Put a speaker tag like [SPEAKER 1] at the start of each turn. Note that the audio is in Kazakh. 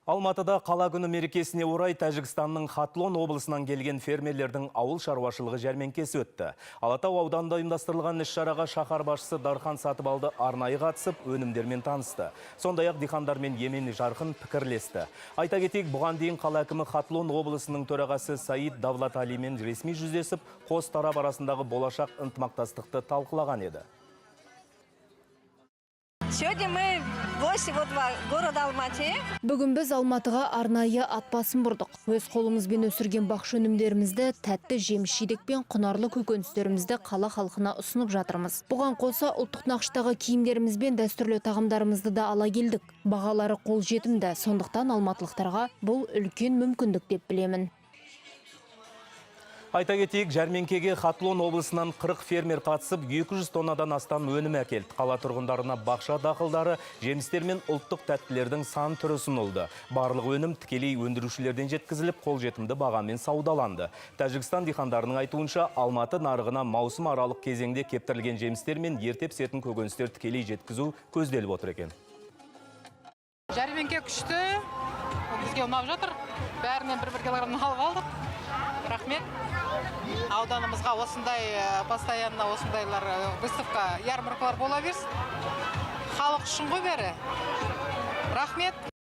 [SPEAKER 1] Алматыда қала күні мерекесіне орай Тәжікстанның Хатлон облысынан келген фермерлердің ауыл шаруашылығы жәрмеңкесі өтті. Алатау ауданында ұйымдастырылған іс-шараға шаһар басшысы Дархан Сатыбалды арнайы қатысып, өнімдермен танысты. Сондай-ақ диқандармен емен жарқын пікірлесті. Айта кетейік, бұған дейін қала әкімі Хатлон облысының төрағасы Саид Давлаталимен ресми жүздесіп, қос тарап арасындағы болашақ ынтымақтастықты талқылаған еді.
[SPEAKER 2] Сегодня мы гости вот в города Алматы.
[SPEAKER 3] Бүгін біз Алматыға арнайы ат басын бұрдық. Өз қолымызбен өсірген бақша өнімдерімізді, тәтті жеміс жидек пен құнарлы көкөністерімізді қала халқына ұсынып жатырмыз. Бұған қоса, ұлттық нақыштағы киімдеріміз бен дәстүрлі тағамдарымызды да ала келдік. Бағалары қолжетімді, сондықтан алматылықтарға бұл үлкен мүмкіндік деп білемін.
[SPEAKER 1] Айта кетейік, жәрмеңкеге Хатлон облысынан 40 фермер қатысып, 200 тоннадан астам өнім әкелді. Қала тұрғындарына бақша дақылдары, жемістер мен ұлттық тәттілердің сан түрі ұсынылды. Барлық өнім тікелей өндірушілерден жеткізіліп, қолжетімді бағамен саудаланды. Тәжікстан диқандарының айтуынша, Алматы нарығына маусым аралық кезеңде кептірілген жемістер мен ерте пісетін көкөністер тікелей жеткізу көзделіп отыр екен.
[SPEAKER 4] Жәрмеңке күшті, бізге ұнап жатыр. Бәрінен бір бір килограмм алып алдық. Рахмет ауданымызға. Осындай постоянно осындайлар выставка, ярмаркалар бола берсін, халық үшін ғой бәрі. Рахмет.